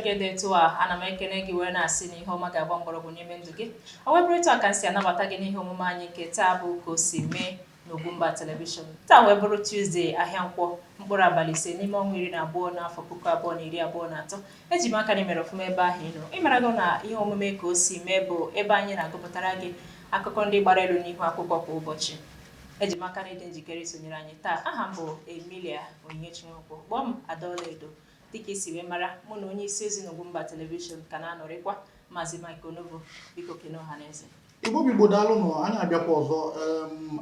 Nke dị etu a, ana m ekene gị wee na-asị na ihe ọma ga-agba mgbọrọgwụ n'ime ndụ gị. O wee bụrụ etu a ka m si anabata gị n'ihe omume anyị nke taa bụ Ka O Si Mee n'Ugwumba Television. Taa wee bụrụ Tuesday, ahịa Nkwọ, mkpụrụ abalị 5 n'ime ọnwa 12 n'afọ 2023. Eji m aka na imere ọfụma ebe ahụ ị nọ. Ịmarago na ihe omume Ka O Si Mee bụ ebe anyị na-agụpụtara gị akụkọ ndị gbara elu n'ihu akwụkwọ kwa ụbọchị. Eji m aka na ịdị njikere isonyere anyị taa. Aha m bụ Emilia Onyinyechi Nwankwo, kpọọ m Adaọlaedo. Dịka isi wee mara, mụ na onye isi ozi n'Ugwumba Television ka na-anọrịkwa, Maazị Mike Onovo. Biko kene ọha na eze. Igbo bụ Igbo, daalụ nụ. Anyị abịakwa ọzọ.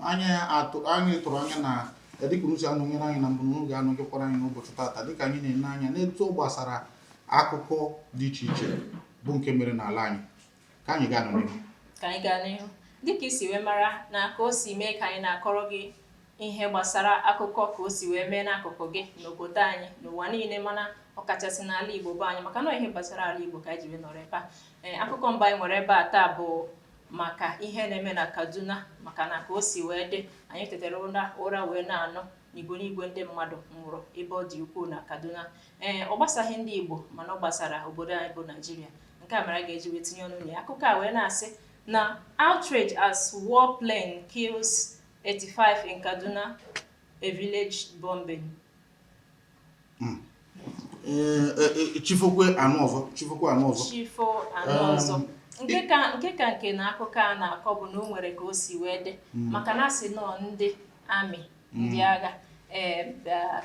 Anyị tụrụ anya na dịka unu si anọnyere anyị na mbụ na unu ga-anọnyekwara anyị n'ụbọchị taata, dịka anyị na-ene anya n'etu ọ gbasara akụkọ dị iche iche bụ nke mere n'ala anyị. Ka anyị gaa n'ihu. Ka anyị gaa n'ihu. Dịka isi wee mara na Ka O Si Mee ka anyị na-akọrọ gị ihe gbasara akụkọ ka o si wee mee n'akụkụ gị, n'obodo anyị, n'ụwa niile, mana ọkachasị n'ala Igbo bụ anyị, maka na ihe gbasara ala Igbo ka anyị ji wee nọrọ ebe a. Ee, akụkọ mbụ anyị nwere ebe a taa bụ maka ihe na-eme na Kaduna, maka na ka o si wee dị, anyị tetara ụra wee na-anụ n'igwe n'igwe ndị mmadụ nwụrụ ebe ọ dị ukwuu na Kaduna. Ee, ọ gbasaghị ndị Igbo, mana ọ gbasara obodo anyị bụ Naijiria. Nke a mere a ga-eji wee tinye ọnụ na ya. Akụkọ a wee na-asị na outrage as war plane kills 85 in Kaduna, a village bombing. Ee, chifokwe anụ ọzọ, chifokwe anụ ọzọ. Chifo anụ ọzọ. Nke ka nke na akụkọ a na-akọ bụ na o nwere ka o si wee dị, maka na asị nọọ ndị army, ndị agha, ee,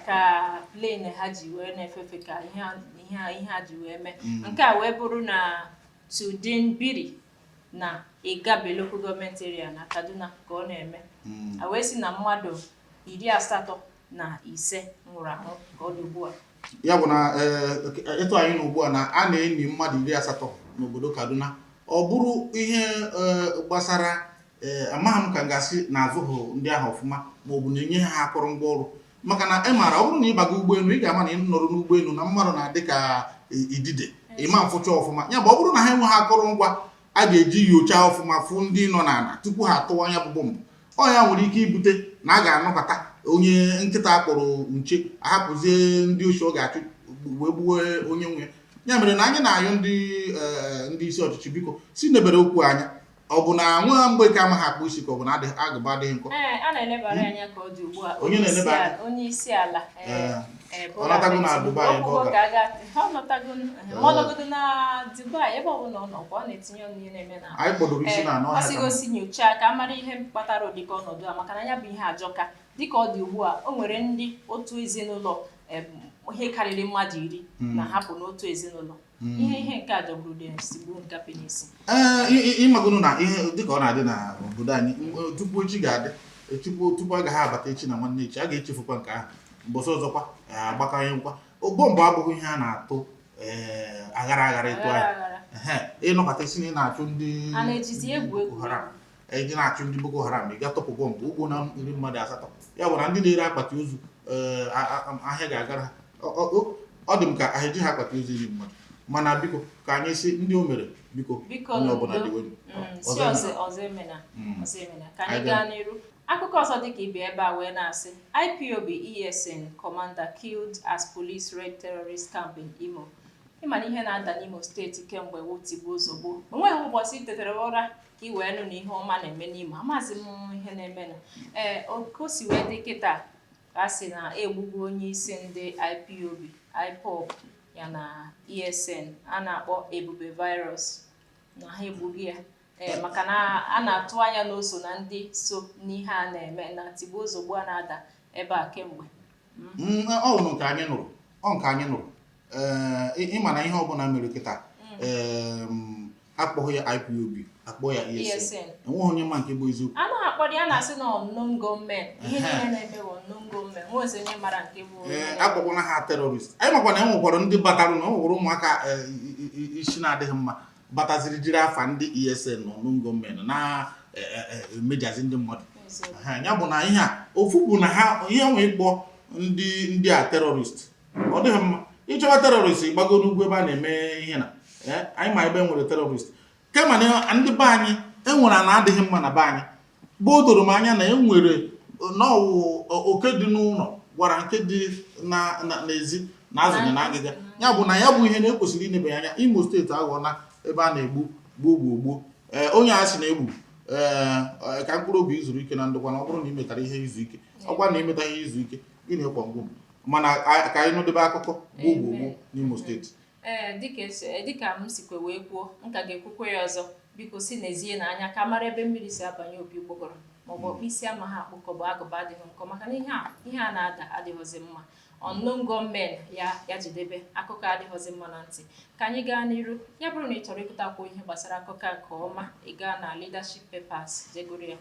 ka plane ha ji wee na-efefe ka ihe a ji wee mee. Nke a wee bụrụ na Tudun Biri na Igabi Local Government Area na Kaduna ka ọ na-eme. A wee sị na mmadụ 85 nwụrụ anwụ ka ọ dị ugbu a. Ya bụ na etu anyị nọ ugbu a na a na-eni mmadụ 80 n'obodo Kaduna. Ọ bụrụ ihe gbasara, amaghị m ka m ga-asị na azụghị ndị ahụ ọfụma, ma ọ bụ na-enye ha akụrụngwa ọrụ, maka na ị maara, ọ bụrụ na ị baga ụgbọelu, ị ga-ama na ị nọrọ n'ụgbọelu na mmadụ na-adị ka idide, ịma mfụcha ọfụma. Ya bụ, ọ bụrụ na ha enweghị akụrụngwa a ga-eji nyochaa ọfụma fụ ndị nọ n'ala tupu ha atụwa anya bụ bọmbụ, ọ ya nwere ike ibute na a ga-anọkọta onye nkịta akpọrọ nche ahapụzie ndị ochi ọ ga-achụ wee gbuo onye nwe ya. Mere na anyị na-ayọ ndị isi ọchịchị, biko, si nebere okwu anya. Ọ bụ na nwa mgbeke amaghị akpụ isi, ka ọ bụ na agụba adịghị nkọ? Ee, a na-elebara anya ka ọ dị ugbu a. Onye na-eleba anya? Onye isi ala Ọ nọtago na Dubai ebe ọ gara? Ọ nọtago, ma ọ nọgodo na Dubai, ebe ọ bụla ọ nọkwa, ọ na-etinye ọnụ ihe na-eme na Anyị kpọdoro isi na anọ. Ọ sịgosi nyochaa ka a mara ihe kpatara ụdịka ọnọdụ a, maka na ya bụ ihe ajọka. Dịka ọ dị ugbu a, o nwere ndị otu ezinụlọ, ihe karịrị mmadụ 10 na-ahapụ n'otu ezinụlọ. Ihe nke a jọgburu dị sigbuo nkapị n'isi. Ee, ịmagonu na ihe dịka ọ na-adị na obodo anyị, tupu echi ga-adị, tupu agaghị abata echi na nwanne echi, a ga-echefukwa nke ahụ. Mbọsị ọzọkwa agbakanyekwa bọmbụ. Abụghị ihe a na-atụ aghara aghara etu ahụ. Ịnọkọta isi na ị na-achụ ndị Boko Haram, eji na-achụ ndị Boko Haram, ị ga tọpụ bọmbụ ugbo na iri mmadụ asatọ. Ya bụ na ndị na-ere akpati ozu, ahịa ga-agara ha. Ọ dị m ka ahịa eji ha akpati ozu iri mmadụ. Mana biko, ka anyị si ndị o mere, biko, onye ọbụla dịwe. Ka anyị gaa n'iru. Akụkọ ọzọ dịka ibe ebe a wee na-asị IPOB ESN commander killed as police raid terrorist camp in Imo. Ịma na ihe na-ada n'Imo Steeti kemgbe wu tigbuo zọgbuo. Onweghị ụbọchị ị tetara ụra ka ị wee nụ na ihe ọma na-eme n'Imo. Amaghịzi m ihe na-eme na ee ka o si wee dị kịta. Ka a sị na egbugbu onye isi ndị IPOB, IPOB ya na ESN a na-akpọ Ebube Virus, na ha egbughị ya, ee, maka na a na-atụ anya na o so na ndị so n'ihe a na-eme na tigbuo zọgbuo a na-ada ebe a kemgbe. Ọ bụ nke anyị nụrụ, ọ nke anyị nụrụ. Ee, ịma na ihe ọbụla mere kịta, akpọghị ya IPOB, akpọ ya ESN. ESN. Enweghị onye ma nke bụ eziokwu. Anaghị akpọrọ ya, na-asị na unknown gunmen. Ihe niile na-eme bụ unknown gunmen. Nwe onye mara nke bụ onye Ee, akpọkwana ha terrorist. Anyị makwa na e nwekwara ndị batara, na o nwekwara ụmụaka isi na-adịghị mma bataziri jiri afa ndị ESN na unknown gunmen na-emejazi ndị mmadụ. Ya bụ na ihe a ofu bụ na ha ihe nwe ịkpọ ndị a terrorist, ọ dịghị mma. Ịchọwa terrorist, ịgbago n'ugwu ebe a na-eme ihe na anyị ma ebe e nwere terrorist. Kama na ndị be anyị enwere ana adịghị mma na be anyị bụ o doro m anya na enwere n'ọwụ oke dị n'ụlọ gwara nke dị n'ezi. Na azụ dị na ngịga. Ya bụ na ya bụ ihe na-ekwesịrị inebanye anya. Imo Steeti aghọọna ebe a na-egbu gbuo gbuo gbuo. Ee, onye a sị na-egbu, ee, ka mkpụrụ obi zuru ike na ndokwa, na ọ bụrụ na ị metara ihe izu ike, ọkwa na imeta ihe izu ike, gịnị ịkwa ngwụ. Mana ka anyị nụdebe akụkọ gbuo gbuo gbuo n'Imo Steeti. Ee, dịka m sikwe wee kwuo, m ka ga-ekwukwe ya ọzọ. Biko, si n'ezie na anya ka mara ebe mmiri si abanye opi ụgbọgọrọ, maọbụ ọkpụ isi amaghị akpụkọ bụ agụba adịghị nkọ, maka na ihe a na-ada adịghịzi mma. Unknown gunmen ya jidebe akụkọ adịghịzi mma na ntị. Ka anyị gaa n'iru. Ya bụrụ na ị chọrọ ịgụtakwu ihe gbasara akụkọ a nke ọma, ị gaa na Leadership Papers jegoro ya.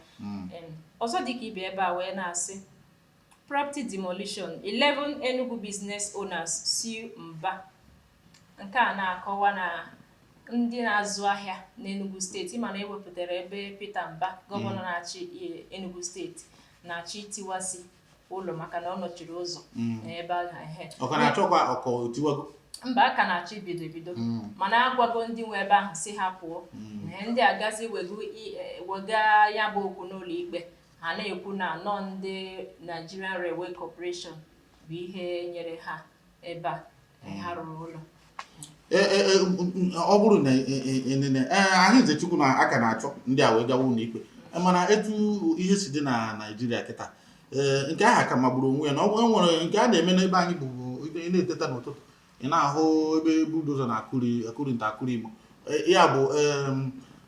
Ọzọ dịka ibe ebe a wee na-asị, property demolition, 11 Enugu business owners sue Mba. Nke a na-akọwa na ndị na-azụ ahịa n'Enugu Steeti, mana ewepụtara ebe Peter Mba, gọvanọ na-achị Enugu Steeti, na-achọ itiwasị ụlọ maka na ọ nọchiri ụzọ n'ebe ahụ ehe. Ọ ka na-achọkwa ọkọ otiwago? Mba, a ka na-achọ ibido ebido, mana agwago ndị nwe ebe ahụ si ha pụọ. Ee, ndị agazi wega ya bụ okwu n'ụlọ ikpe. Ha na-ekwu na nọ ndị Nigerian Railway Corporation bụ ihe nyere ha ebe a ha rụrụ ụlọ. Ee, ọ bụrụ na enene ee Ahụize Chukwu na aka na-achọ ndị a wee gawa ụlọ ikpe. Mana etu ihe si dị na Naịjirịa kịta, ee, nke ahụ ka magburu onwe ya na ọ nwere nke a na-eme n'ebe anyị bụ ị na-eteta n'ụtụtụ, ị na-ahụ ebe bulldozer na-akụri akụri nta akụri imo. Ya bụ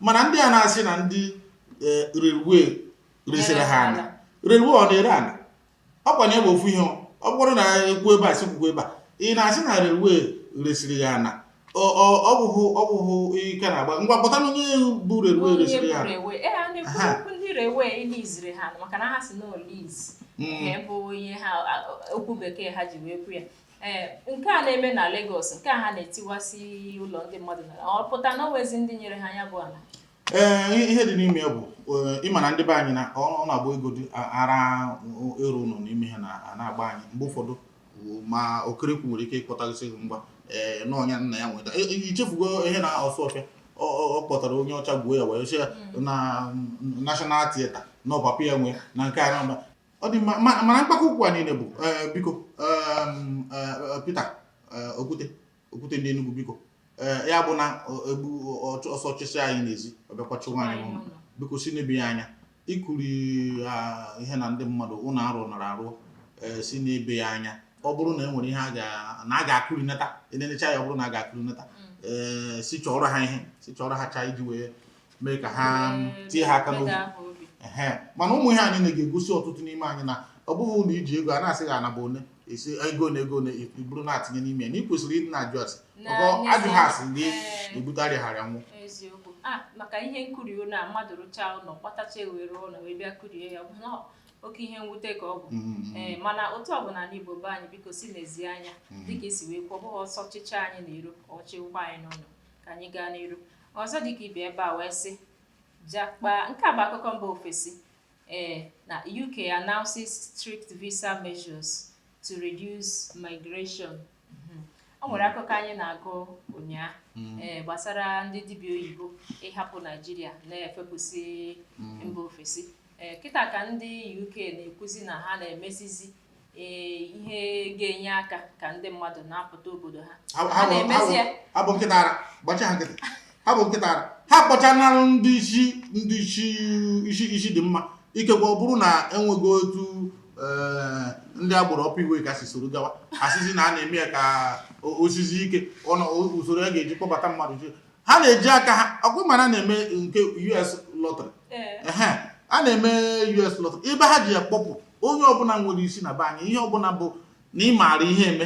mana ndị a na-asị na ndị railway resịrị ha ana, railway ọ na-ere ana? Ọkwa na ebe ofu ihe ọ bụrụ na ekwu ebe a sikwukwa ebe a, ị na-asị na railway resịrị ya ana. Ọ bụghị ike na-agba ngwa kpọta na onye bụ railway onye resịrị bụ ya ana. Railway, ee, a na-ekwu okwu ndị railway liziri ha, maka na ha si na lease bụ ihe ha okwu bekee ha ji wee kwu ya. Ee, nke a na-eme na Lagos, nke a ha na-etiwasị ụlọ ndị mmadụ na ọ pụta na onwezi ndị nyere ha ya bụ ala. Ee, ihe dị n'ime ya bụ ịma na ndị be anyị na ọ na-agba ego dị ara ịrụ ụlọ n'ime ha na-agba anyị mgbe ụfọdụ, ma okerekwu nwere ike ịkpọtagasị gị ngwa, ee, n'ọnya nna ya nweta. Ichefugo ihe na ọsụ ọfịa ọ kpọtara onye ọcha gbuo ya wee sị ya na National Theatre na ọpapa ya nwe na nke a na ọ dị mma. Mana mkpakọ okwu a niile bụ, ee, biko, Peter, Okwute, Okwute ndị Enugu, biko, ee, ya bụ na egbu ọsọ ọchịchị anyị n'ezi, ọ bịakwa chụwa anyị n'ụlọ. Biko, si n'ebe ya anya ikuri ihe na ndị mmadụ ụlọ arụ nara arụ, ee, si n'ebe ya anya. Ọ bụrụ na e nwere ihe a ga na a ga-akụrinata, enenecha ya, ọ bụrụ na a ga-akụrinata, ee, si chọrọ ha ihe, si chọrọ ha cha iji wee mee ka ha tie ha aka n'obi. Meda ha obi. Ehe, mana ụmụ ihe anyị na-ga-egosi ọtụtụ n'ime anyị na ọ bụghị na iji ego a na-asị gị ana bụ one esi ego na ego na iburu na-atinye n'ime ya, na ị kwesịrị ịdị na-ajụ asị Na ọkọ ajụ ha asị gị Ee. ebute arịagharịa nwụ. Eziokwu a, maka ihe nkuri ụlọ a, mmadụ rụchaa ụlọ, kpatacha ewere ụlọ wee bịa kurie ya, ọ bụ na oke ihe mwute ka ọ bụ. Ee, mana otu ọ bụ n'ala Igbo be anyị, biko, si n'ezi anya dịka esi wee kwuo, ọ bụghị ọsọ ọchịchị anyị na-eru ọchịkwa anyị n'ụlọ. Ka anyị gaa n'iru. Ọzọ dịka ibe ebe a wee sị, jakpa, nke a bụ akụkọ mba ofesi. Ee, na UK announces strict visa measures to reduce migration. O nwere akụkọ anyị na-agụ ụnyaahụ, ee, gbasara ndị dibịa oyibo ịhapụ Naijiria na-efepụsị mba ofesi. Ee, kịta ka ndị UK na-ekwuzi na ha na-emezizi, ee, ihe ga-enye aka ka ndị mmadụ na-apụta obodo ha. Ha na-emezi ya. Ha bụ nkịta ara gbacha ha nkịtị, ha bụ nkịta ara, ha kpọchanalụ ndị isi, ndị isi isi isi dị mma. Ikekwe ọ bụrụ na enwego otu, ee, ndị agboro ọpụ iwe ka si soro gawa asịzi na a na-eme ya ka osisi ike usoro ya ga-eji kpọbata mmadụ ji ha na-eji aka ha ọkwa, mana na-eme nke US lottery. Ehe, a na-eme US lottery ebe ha ji ya kpọpụ onye ọbụla nwere isi na be anyị. Ihe ọbụla bụ na ị maara ihe eme,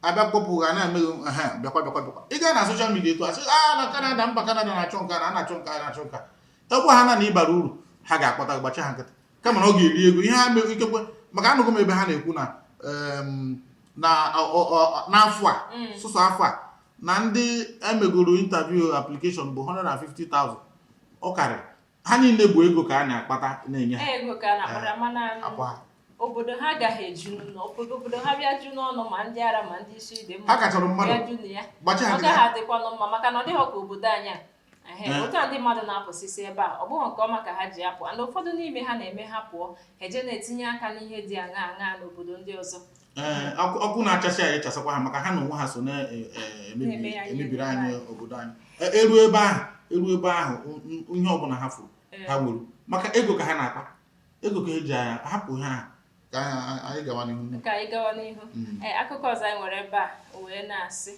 abịa kpọpụ ga na-emeghị. Ehe, bịakwa, bịakwa, bịakwa. Ị gaa na social media etu a sị a na Canada, mba Canada na-achọ nka na a na-achọ nka, na-achọ nka ebe ha na ịbara uru, ha ga-akpọta gbacha ha nkịtị, kama na ọ ga-eri ego ihe ha mere. Ikekwe maka anụgo m ebe ha na-ekwu na na n'afọ a, sụsọ afọ a, na ndị emegoro interview application bụ 150,000. Ọ karịrị ha niile bụ ego ka a na-akpata na-enye ha. Ego ka a na-akpara, mana akwa ha. Obodo ha agaghị eju n'ụlọ obodo ha bịa ju n'ọnụ, ma ndị ara ma ndị isi dị mma Ha ka chọrọ mmadụ. Bịa ju na ya. Gbacha ha ọ nkịtị. Gaghị adịkwanụ mma, maka na ọ dịghọ ka obodo anyị a. Ehe, otu a ndị mmadụ na-apụsịsị ebe a, ọ bụghị nke ọma ka ha ji apụ, and ụfọdụ n'ime ha na-eme ha pụọ, ha eje na-etinye aka n'ihe dị aṅa aṅa n'obodo ndị ọzọ. Ee, ọkụ na-achasị anyị chasakwa ha, maka ha na onwe ha so na-emebi Na-eme anyị emebiri ebe anyị anyị. Obodo anyị. Eruo ebe ahụ, eruo ebe ahụ, ihe ọbụla ha furu, ha nwere maka ego ka ha na-akpa, ego ka eji anya hapụ ha ka anyị gawa n'ihu. Ka anyị gawa n'ihu. Ee, akụkọ ọzọ anyị nwere ebe a wee na-asị,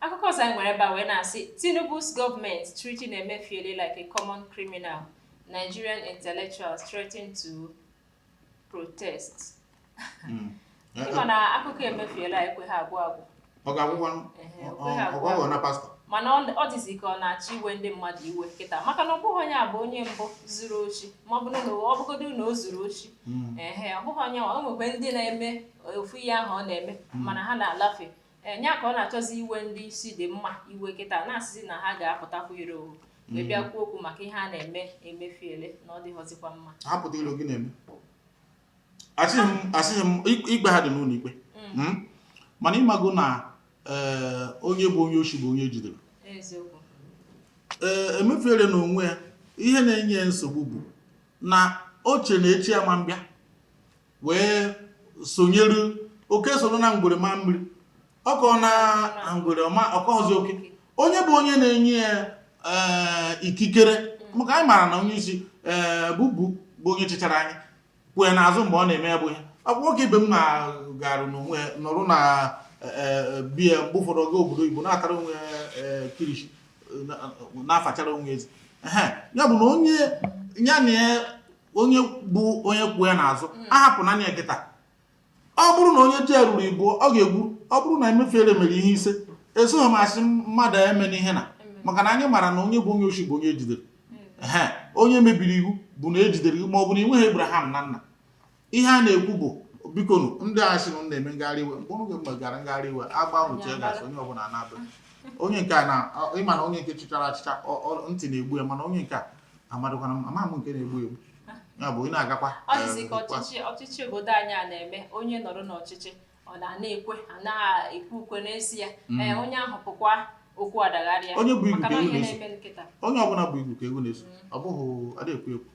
akụkọ ọzọ anyị nwere ebe a wee na-asị, "Tinubu's government treating Emefiele like a common criminal. Nigerian intellectuals threaten to protest." Ịma na akụkọ Emefiele a ekweghị agwụ agwụ. Ọ ga-agwụkwanụ? Ehe, o kweghị agwụ ọ agwụ. na pastọ. Mana ọ dịzi ka ọ na-achọ iwe ndị mmadụ iwe kịta, maka na ọ bụghị onye a bụ onye mbụ zuru oshi, ma ọ bụrụ na ọ bụgodu na o zuru oshi. Ehe, ọ bụghị onye, o nwekwe ndị na-eme ofu ihe ahụ ọ na-eme, mana ha na-alafe. Ee, ya ka ọ na-achọzi iwe ndị isi dị mma iwe kịta, na-asịzi na ha ga-apụtakwa iro wee bịa kwuo okwu maka ihe a na-eme Emefiele, na ọ dịghọzikwa mma. Hapụta ilo gị na-eme. Asịghị m ikpe ha dị n'ụlọ ikpe. Mana ịmago na onye bụ onye oshi bụ onye ejidere. Eziokwu. Ee, Emefiele na onwe ya, ihe na-enye ya nsogbu bụ na o che na echi ama mbịa wee sonyere oke soro na ngwere ma mmiri ọkọ na ngwere ọma ọkọghọzi oke. Onye bụ onye na-enye ya ikikere, maka anyị maara na onye isi ee bubu bụ onye chịchara anyị kwee n'azụ mgbe ọ na-eme ya bụ ihe. Ọ bụ nwoke ibe m na garụ n'onwe ya nọrọ na biya mgbe ụfọdụ oga obodo oyibo na-atara onwe ya kirishi, na-afachara onwe ezi. Ehe, ya bụ na onye ya na ya, onye bụ onye kwụ ya n'azụ, ahapụ naanị ya kịta. Ọ bụrụ na onye ji ya ruru ibuo, ọ ga-egwu. Ọ bụrụ na Emefiele mere ihe ise, esoghị m asị mmadụ eme n'ihe na maka na anyị maara na onye bụ onye oshi bụ onye ejidere. Ehe, onye mebiri iwu bụ na ejidere gị, ma ọ bụ na ị nweghị Abraham na nna. Ihe a na-ekwu bụ, bikonu, ndị a sị na unu na-eme ngagharị iwe, mgbe unu megara ngagharị iwe agba unu gasị, onye ọbụla na-abịa, onye nke a na ịma na onye nke chịchara achịcha ntị na-egbu ya, mana onye nke a amadịkwana m, ama m nke na-egbu egbu ya bụ ị na-agakwa. Ọ dịzị ka ọchịchị obodo anyị a na-eme, onye nọrọ n'ọchịchị, ọ na-ekwe a na-ekwe ukwe n'ezi ya. Ee, onye ahụ pụkwa, okwu adagharịa. Onye bụ igwe maka ka na ewu ihe na-eso. na-eme nkịta. Onye ọbụla bụ igwe ka ego na-eso, ọ bụghị ada ekwu ekwu.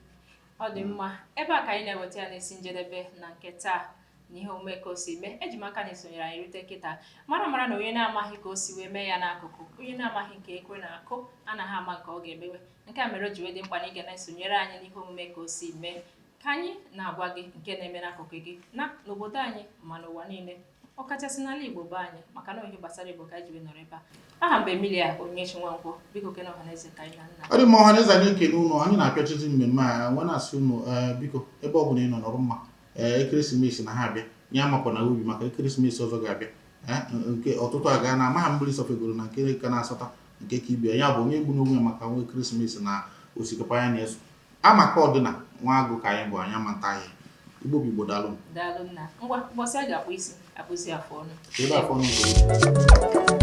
Ọ dị mma. Ebe a ka anyị na-eweta ya n'isi njedebe na nke taa n'ihe omume Ka O Si Mee. Eji m aka na esonyere anyị rute kịta. Mara mara na onye na-amaghị ka o si wee mee ya n'akụkụ, onye na-amaghị nke ekwe na-akụ, anaghị ama nke ọ ga-emewe. Nke a mere o ji wee dị mkpa na ị ga na-esonyere anyị n'ihe omume Ka O Si Mee, ka anyị na-agwa gị nke na-eme n'akụkụ gị na n'obodo anyị, ma n'ụwa niile, ọkachasị n'ala Igbo be anyị, maka na ihe gbasara Igbo ka anyị ji wee nọrọ ebe a. Aha m bụ Emilia Onyinyechi Nwankwọ. Biko kene ọhaneze ka anyị na nna. Ọ dị mma. Ọhaneze, anyị ekene unu. Anyị na-apịachizi mmemme a nwe na-asị unu, ee, biko, ebe ọ bụla ị nọ, nọrọ mma. Ee, ekeresimesi na ha abịa, ya amakwa na ubi maka ekeresimesi ọzọ ga-abịa. Ee, nke ọtụtụ aga na amaghị mmiri sọfegoro na nke ka na-asọta nke ka ibia ya bụ onye egbu n'onwe ya maka nwa ekeresimesi na osikapa ya na-eso amaka ọdịna nwa agụ ka anyị bụ anyị amata ahịa. Igbo bụ Igbo. Daalụ. Daalụ nna. Ngwa, ụbọchị a ga-akpụ isi akpụzi afụ ọnụ. Ebe afọ ọnụ nke.